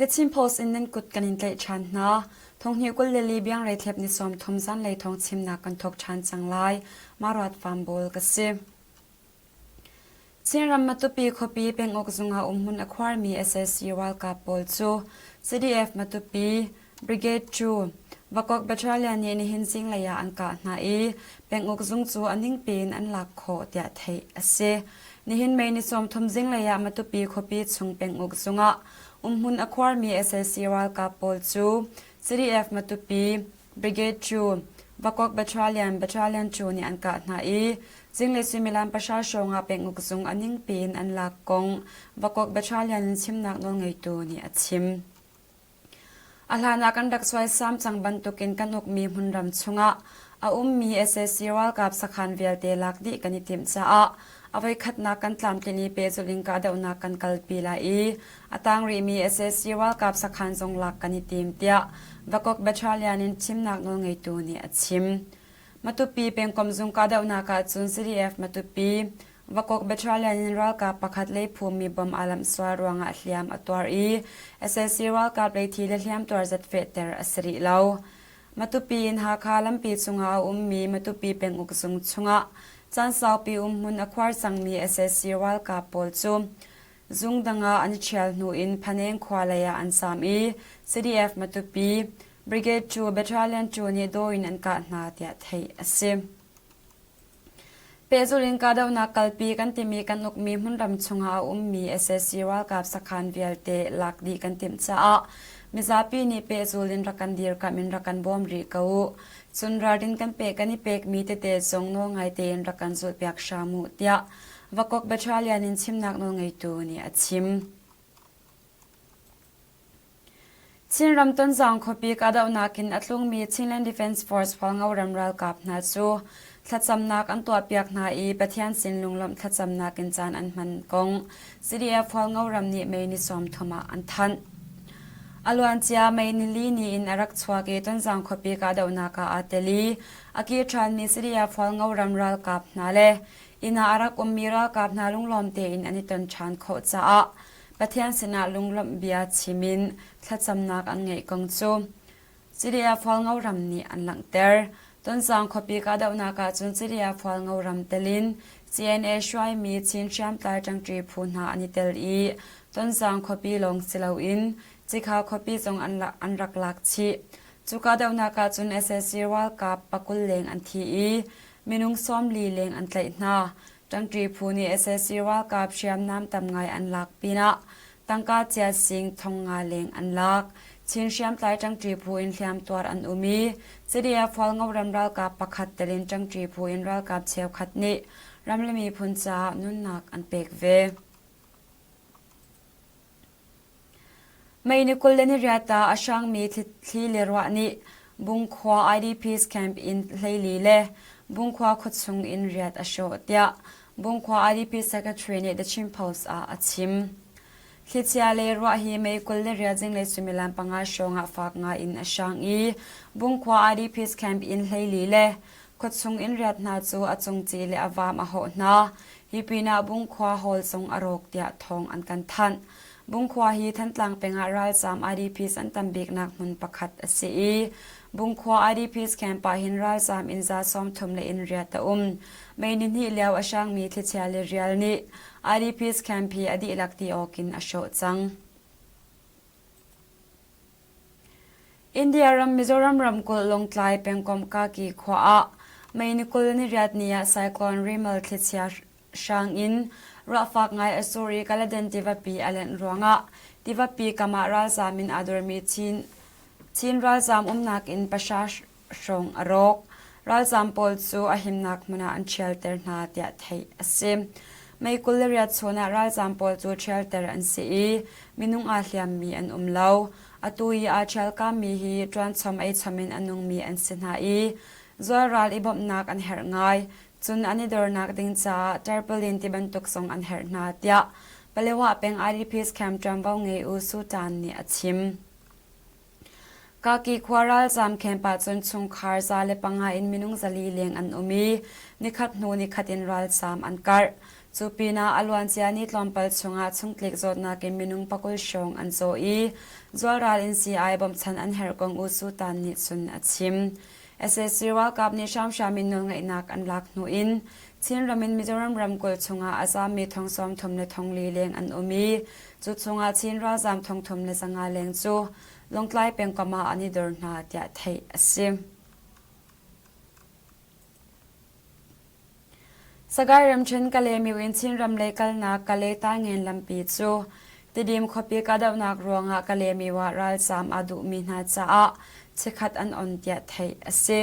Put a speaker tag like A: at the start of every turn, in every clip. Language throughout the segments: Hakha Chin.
A: The Chin Post in nan kut kan in tlaih ṭhan hna. Thonghnih 22 biangrei thlep ni 30 zanlei thawng chimnak kan thawk ṭhan cang lai. Maruat Fambawl ka si. Chinram Matupi khuapi penguk zung ah umhmun a khuarmi sac ralkap pawl cu CDF Matupi Brigade 2 Vakok Battalion nih nihin zinglei ah an kah hna i penguk zung cu a ningpi in an lak khawh tiah theih a si. Nihin May ni 30 zinglei ah Matupi khuapi chung penguk zung ah umhmun a khuarmi sac ralkap pawl cu CDF Matupi Brigade 2 Vakok Battalion Battalion 2 nih an kah hna i zinglei suimilam pahra hrawng ah penguk zung a ningpi in an lak kong Vakok Battalion in chimnak nawlngeitu nih a chim. A hlan ah kan rak suaisam cang bantukin kan ukmi hmunram chungah a ummi sac ralkap sakhan vialte lak dih kan i timh caah a voikhatnak kan tlamtlin i pehzulh in kahdohnak kan kalpi lai i a tang rihmi sac ralkap sakhan zong lak kan i tim tiah Vakok Battalion in thimnak nawlngeitu nih a chim. Matupi pengkomh zung kahdohnak ahcun CDF Matupi Vakok Battalion in ralkap pakhat lei phummi bomb aa lamh sual ruangah hliam a tuar i sac ralkap lei thi le hliamtuar zat fehter a si rih lo. Matupi in Hakha lampi cungah a ummi Matupi penguk zung chungah caan saupi umhmun a khuar cangmi sac ralkap pawl cu zung dang ah an i ṭhial hnu in Phaneng khua lei ah an zaam i CDF Matupi Brigade 2 Battalion 2 nih daw in an kah hna tiah theih a si. Pehzulh in kahdohnak kalpi kan timi kan ukmi hmunram chungah a ummi sac ralkap sakhan vialte lak dih kan timh caah mizapi nih pehzul in rak kan dirkamh in rak kan bawm rih ko u. Cun ralrin kan pek kan i pekmi tete zong nawlngai tein rak kan zulhpiak hram u tiah Vakok Battalion in chimnak nawlngeitu nih a chim. Chinram Tonzang khuapi kahdohnak in a tlungmi Chinland Defence Force Hualngo ram ralkap hna cu thlacamnak an tuahpiak hna i Pathian sin lunglawmh thlacamnak in caan an hman kong CDF Hualngo ram nih May ni 30 ah an thanh. A luancia May nili ni in a rak chuak i Tonzang khuapi kahdohnak ah aa tel i a kir ṭhanmi CDF Hualngo ram ralkap hna le inn ah a rak ummi ralkap hna lunglawm tein an i ton ṭhan khawh caah Pathian sinah lunglawmh bia chim in thlacamnak an ngeih kong cu CDF Hualngo ram nih an langhter. Tonzang khuapi kahdohnak ahcun CDF Hualngo ram telin CNA hruaimi Chin hriamtlai ṭangṭi phu hna an i tel i Tonzang khuapi lawng si loin Cikha khuapi zong an rak lak chih. Cu kahdohnak ahcun sac ralkap pakul leng an thi i minung 40 leng an tlaih hna. Ṭangṭi phu nih sac ralkap hriamnam tam ngai an lak pinah tangka cia sing thong nga leng an lak. Chin hriamtlai ṭangṭi phu in hliamtuar an um i CDF Hualngoram ralkap pakhat tel in ṭangṭi phu in ralkap cheukhat nih ram le miphun caah nunnak an pek ve. May ni 28 ah a hrangmi thli le ruah nih Bungkhua IDPs camp in hleili le Bungkhua khuachung in riat a hrawh tiah Bungkhua IDP Secretary nih The Chin Post ah a chim. Thlichia le ruah hi May 28 zinglei suimilam panga hrawng ah fak ngai in a hrang i Bungkhua IDPs camp in hleili le Khuachung in riat hna cu a cungci le a vaam a hawh hna. Hi pinah Bungkhua Hall zong a rawk tiah thawng an kan thanh. Bungkhua hi Thantlang peng ah ralzaam IDPs an tam biknak hmun pakhat a si i Bungkhua IDPs camp ah hin ralzaam inn za 30 le inn riat a um. May nihnih lio a hrangmi thlichia le rial nih IDPs camp hi a dihlak ti awk in a hrawh cang. India ram Mizoram ramkulh Lawngtlai pengkomh Kaki khua ah May ni 28 ni ah Cyclone Remal thlichia hrang in ruah fak ngai a sur i Kaladan tivapi a lenh ruangah tivapi kam ah ralzaam in aa dormi Chin Chin ralzaam umnak inn pahra hrawng a rawk. Ralzaam pawl cu a himnak hmun ah an ṭhialter hna tiah theih a si. May 28 chun ah ralzaam pawl cu ṭhialter an si i minung aa hliammi an um lo. Atu i aa ṭhialkaammi hi ṭuanchom eichom in a nungmi an si hna i zualral i bawmhnak an herh ngai. Cun an i dornak ding caah tarpaulin ti bantuk zong an herh hna tiah Palewa peng IDPs camp ṭuanvo ngei U Su Tan nih a chim. Kaki khua ralzaam camp ah cun chungkhar 105 in minung 400 leng an um i nikhat hnu nikhat in ralzaam an karh. Cu pinah a luancia ni tlawmpal chungah chungtlik zawtnak in minung pakul hrawng an zaw i zualral in sii-ai bawmhchanh an herh kong U Su Tan nih cun a chim. Sac ralkap nih hramhram in nawlngeihnak an lak hnu in Chinram in Mizoram ramkulh chungah a zaammi thong 30 le thong li leng an um i cu chungah Chin ralzaam thong thum le zanga leng cu Lawngtlai pengkomh ah an i dor hna tiah theih a si. Sagaing ramṭhen Kalaymyo in Chinram lei kalnak Kalay-Taingen lampi cu Tidim khuapi kahdohnak ruangah Kalaymyo ah ralzaam aa duhmi hna caah chikkhat an on tiah theih a si.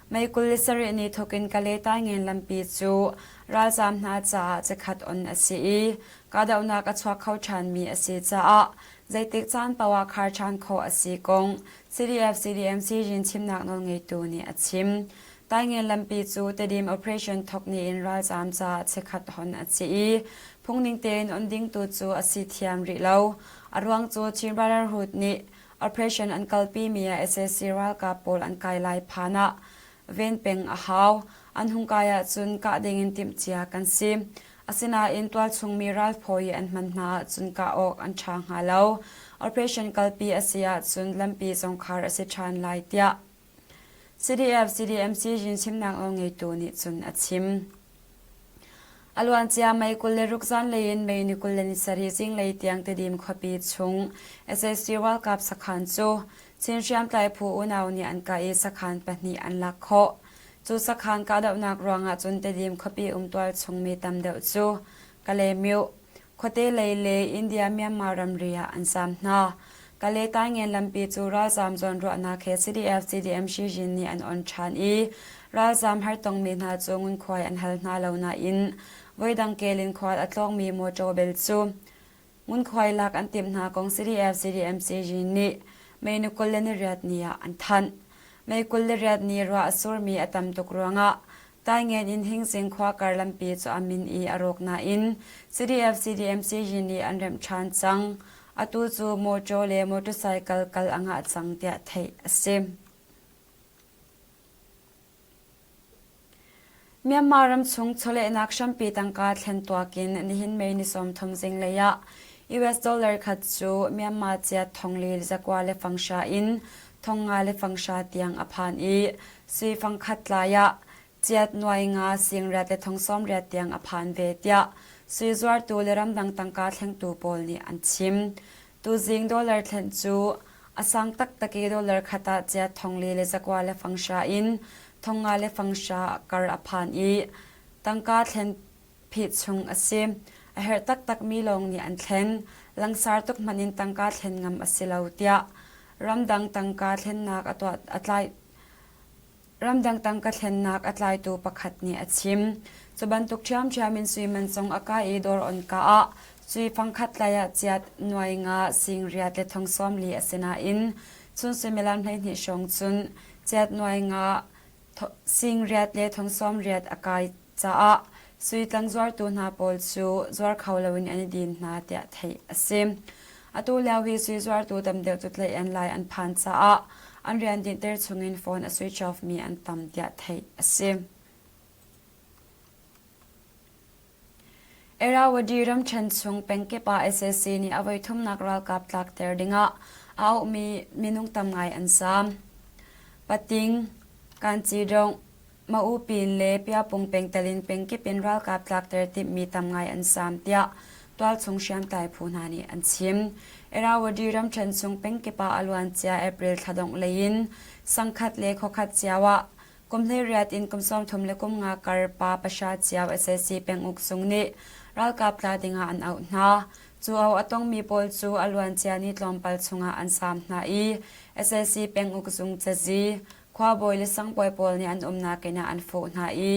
A: May 27 ni thawk in Kalay-Taingen lampi cu ralzaam hna caah chikkhat on a si i kahdohnak a chuak kho ṭhanmi a si caah zeitik caan paoh ah khar ṭhan khawh a si kong CDF-CDM Sizin chimnak nawlngeitu nih a chim. Taingen lampi cu Tedim operation thawk ni in ralzaam caah chikkhat hon a si i phungning tein on dingtu cu a si thiam rih lo. A ruang cu Chin Brotherhood nih operation an kalpimi ah sac ralkap pawl an kai lai phan ah ven peng a hau. An hung kai ahcun kah dingin timhcia kan si. Asinain tualchungmi ralphaw i an hman hna ahcun kah awk an ṭha hnga lo. Operation kalpi a si ahcun lampi zong khar a si ṭhan lai tiah CDF-CDMC chimnak nawlngeitu nih cun a chim. A luancia May 26 zanlei in May ni 27 zinglei tiang Tedim khuapi chung sac ralkap sakhan cu Chin hriamtlai phu unau nih an kah i sakhan pahnih an lak khawh. Cu sakhan kahdohnak ruangah cun Tedim khuapi um tualchung mi tam deuh cu Kalaymyo, Khuate lei le India-Myanmar ramri ah an zaam hna. Kale Taingen lampi cu ralzaam zawnruahnak he CDF-CDM Xijin nih an on ṭhan i ralzaam hartongmi hna cu ngunkhuai an hal hna lo nain voidang kel in khual a tlawngmi mawṭaw bel cu ngunkhuai lak an timh hna kong CDF-CDM Xijin nih May ni 28 ni ah an thanh. May 28 ni ruah a surmi a tam tuk ruangah Taingen in Hingzing khua kar lampi cu a min i a rawk nain CDF-CDMC nih an remh ṭhan cang. Atu cu mawṭaw le motorcycle kal a ngah cang tiah theih a si. Myanmar ramchung chawlehnak hrampi tangka thlen tuakin nihin May ni 30 zinglei ah US dollar khat cu Myanmar ciat thongli zakua le fanghra in thongnga le fanghra tiang a phan i sui fangkhat tlai ah chiat nuai nga singriat le thong sawmriat tiang a phan ve tiah sui zuartu le ramdang tangka thlengtu pawl nih an chim. Tuzing dollar thlen cu a sang taktak i dollar khat ah chiat thongli le zakua le fanghra in thongnga le fanghra kar a phan i tangka thlen phih chung a si. A herh taktakmi lawng nih an thlen. Langsar tuk hmanh in tangka thlen ngam a si lo tiah ramdang tangka thlennak a tuah a tlai ramdang tangka thlennak a tlaitu pakhat nih a chim. Cu bantuk ṭhiamṭhiam in sui man zong a kai i dawr on ka ah sui fangkhat tlai ah chiat nuai nga sing riat le thong sawm li a si nain chun suimilam 12 hrawng cun chiat nuai nga sing riat le thong sawm riat a kai caah sui tlangzuartu hna pawl cu zuar kho loin an i din hna tiah theih a si. Atu lio hi sui zuartu tam deuh cu tlaih an lai an phan caah an rian dinhter chungin phone a switch off mi an tam tiah theih a si. Irrawaddy ramṭhen chung pengkip ah sac nih a voithumnak ralkap tlakter dingah a auhmi minung tam ngai an zaam. Pating, Kancidong, Maupin le Piapung pengtel in pengkip in ralkap tlakter timhmi tam ngai an zaam tiah tualchung hriamtlai phu hna nih an chim. Irrawaddy ramṭhen chung pengkip ah a luancia April thla dongh lei in sangkhat le khuakhat cio ah kum 18 in kum 33 kar pa pahra cio sac penguk zung nih ralkap tla dingah an auh hna. Cu auh a tongmi pawl cu a luancia ni tlawmpal chungah an saam hna i sac penguk zung cazi, khuabawi le sangbawi pawl nih an umnak inn ah an fuh hna i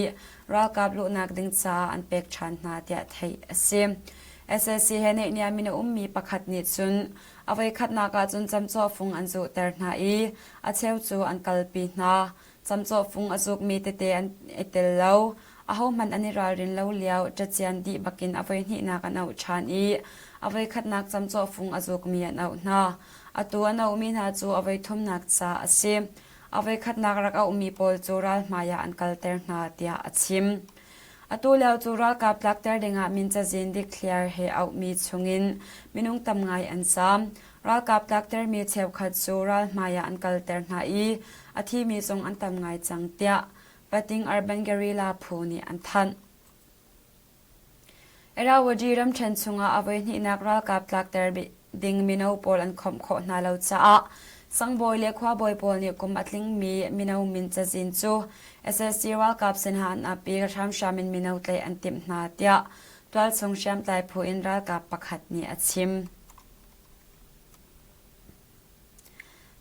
A: ralkap luhnak ding caah an pek ṭhan hna tiah theih a si. Sac he naihniam in a ummi pakhat nih cun a voikhatnak ah cun camcawhfung an zuhter hna i a cheu cu an kalpi hna. Camcawhfung a zukmi tete an i tel lo. Ahohmanh an i ralrin lo lio ṭacian dih bakin a voihnihnak an auh ṭhan i a voikhatnak camcawhfung a zukmi an auh hna. Atu an auhmi hna cu a voithumnak ca a si. A voikhatnak rak auhmi pawl cu ral hmai ah an kalter hna tiah a chim. Atu lio cu ralkap tlakter dingah min cazin dikthliar he auhmi chungin minung tam ngai an caam. Ralkap tlaktermi cheukhat cu ral hmai ah an kalter hna i a thimi zong an tam ngai cang tiah Pating Urban Guerrilla phu nih an thanh. Irrawaddy ramṭhen chungah a voihnihnak ralkap tlakter ding mino pawl an khawmh khawh hna lo caah sangbawi le khuabawi pawl nih kum a tlingmi mino min cazin cu sac ralkap sinah an ap i hramhram in mino tlaih an timh hna tiah tualchung hriamtlai phu in ralkap pakhat nih a chim.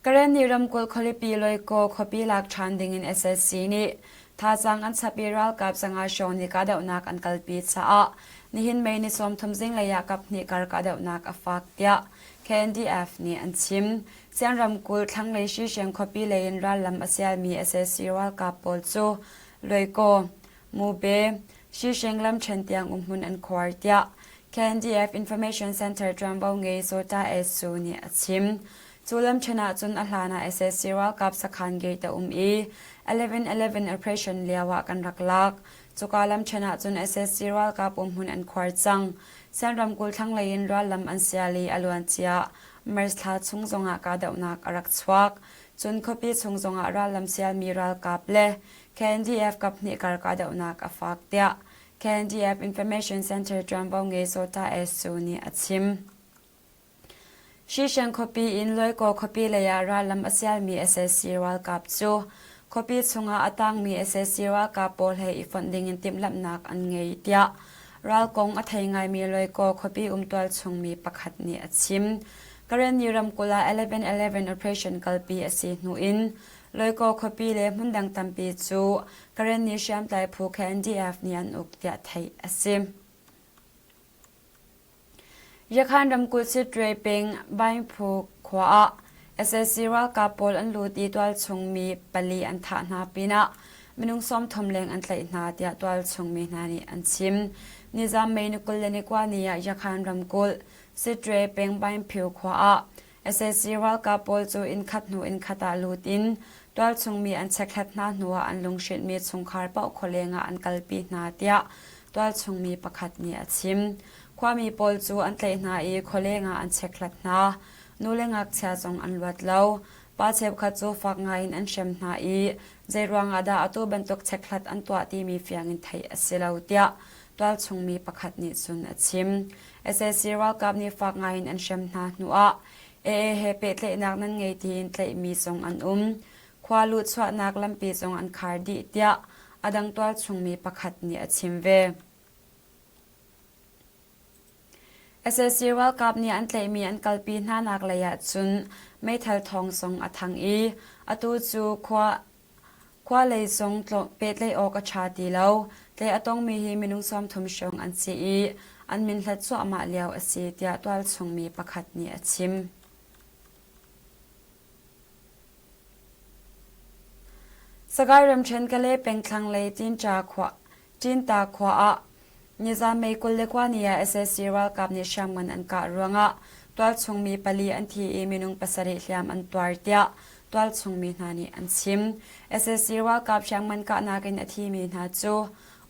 A: Karenni ramkulh khualipi Loikaw khuapi lak ṭhan dingin sac nih thazaang an chap i ralkap zanga hrawng nih kahdohnak an kalpi caah nihin May ni 30 zinglei ah kaphnih kar kahdohnak a fak tiah KNDF nih an chim. Sian ramkulh thlanglei Hrihreng khuapi lei in rallam a sialmi sac ralkap pawl cu Loikaw, Mube, Hrihreng lamṭhen tiang umhmun an khuar tiah KNDF Information Center ṭuanvo ngei Sota Esu nih a chim. Cu lamṭhen ahcun a hlan ah sac ralkap sakhan gate a um i 11-11 operation lio ah kan rak lak. Cuka lamṭhen ahcun sac ralkap umhmun an khuar cang. Shan ramkulh thlanglei in rallam an sial i a luancia March thla chung zongah kahdohnak a rak chuak. Cun khuapi chung zongah rallam sialmi ralkap le KNDF kaphnih kar kahdohnak a fak tiah KNDF Information Center ṭuanvo ngei Sota Esu nih a chim. Shishan khuapi in Loikaw khuapi lei ah rallam a sialmi sac ralkap cu khuapi chungah a tangmi sac ralkap pawl he i fonh dingin timhlamhnak an ngei tiah ral kong a thei ngaimi Loikaw khuapi um tualchungmi pakhat nih a chim. Karenni ramkulh ah 11-11 operation kalpi a si hnu in Loikaw khuapi le hmundang tampi cu Karenni hriamtlai phu KNDF nih an uk tiah theih a si. Yakhan ramkulh Sittwe peng Baingphu khua ah sac ralkap pawl an lut i tualchung mi pali an thah hna pinah minung 30 leng an tlaih hna tiah tualchung mi hna nih an chim. Nizam May ni 21 ni ah Yakhan ramkulh Sittwe peng Baingphu khua ah Sac ralkap pawl cu innkhat hnu innkhat ah lut in tualchung mi an chekhlat hna hnuah an lunghrinhmi chungkhar paoh khualeng ah an kalpi hna tiah tualchung mi pakhat nih a chim. Khuami pawl cu an tlaih hna i khualeng ah an chekhlat hna. Nu le ngakchia zong an luat lo. Pa cheukhat cu fak ngaiin an hrem hna i zeiruang ah dah atu bantuk chekhlat an tuah timi fiang in theih a si lo tiah tualchung mi pakhat nih cun a chim. Sac ralkap nih fak ngaiin an hrem hna hnuah AA he pehtlaihnak nan ngei tiin tlaihmi zong an um. Khua luhchuahnak lampi zong an khar dih tiah a dang tualchungmi pakhat nih a chim ve. Sac ralkap nih an tlaihmi an kalpi hnanak lei ah cun meithal thawng zong a thang i atu cu khua Khua lei zong pehtlaih awk a ṭha ti lo. Tlaih a tongmi hi minung 30 hrawng an si i an min hlat cuahmah lio a si tiah tualchung mi pakhat nih a chim. Sagaing ramṭhen Kalay peng thlanglei Tinṭa khua Ṭinta khua ah nizan May 29 ni ah sac ralkap nih hriamngan an kah ruangah tualchung mi pali an thi i minung pasarih hliam an tuar tiah tualchung mi hna nih an chim. Sac ralkap hriamngan kahnak in a thimi hna cu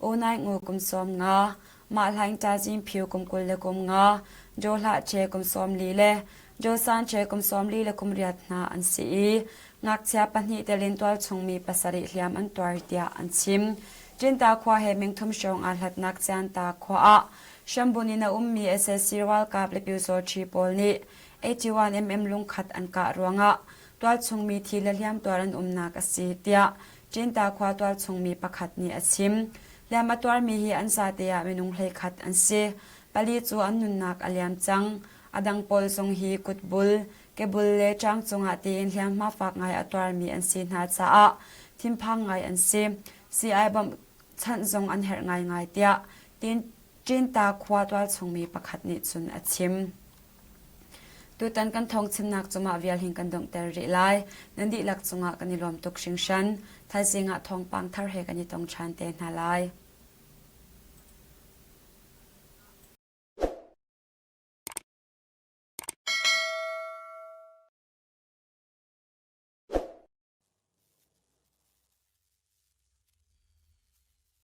A: U Naing U kum 15, Mah Hlaing Ta Zin Phyu kum 25, Jaw Hlah Che kum 40 le Jaw San Che kum 48 hna an si i ngakchia pahnih telin tualchung mi pasarih hliam an tuar tiah an chim. Cinta khua he mingthum hrawng aa hlatnak Cianta khua ah hrambun in a ummi sac ralkap le pyusawṭhi pawl nih 81mm lungkhat an kah ruangah tualchung mi thi le hliamtuar an umnak a si tiah Cinta khua tualchung mi pakhat nih a chim. Hliam a tuarmi hi an zate ah minung 11 an si. Pali cu an nunnak a liam cang. A dang pawl zong hi kutbul, kebul le ṭang cungah tiin hliamhma fak ngai a tuarmi an si hna caah thinphang ngai an si. Sii-ai bawmhchanh zong an herh ngaingai tiah Tinta khua tualchungmi pakhat nih cun a chim. Tutan kan thawngchimnak cu mah vial hin kan donghter rih lai. Nan dihlak cungah kan i lawm tuk hringhran. Thaizing ah thawngpang thar he kan i tong ṭhan te hna lai.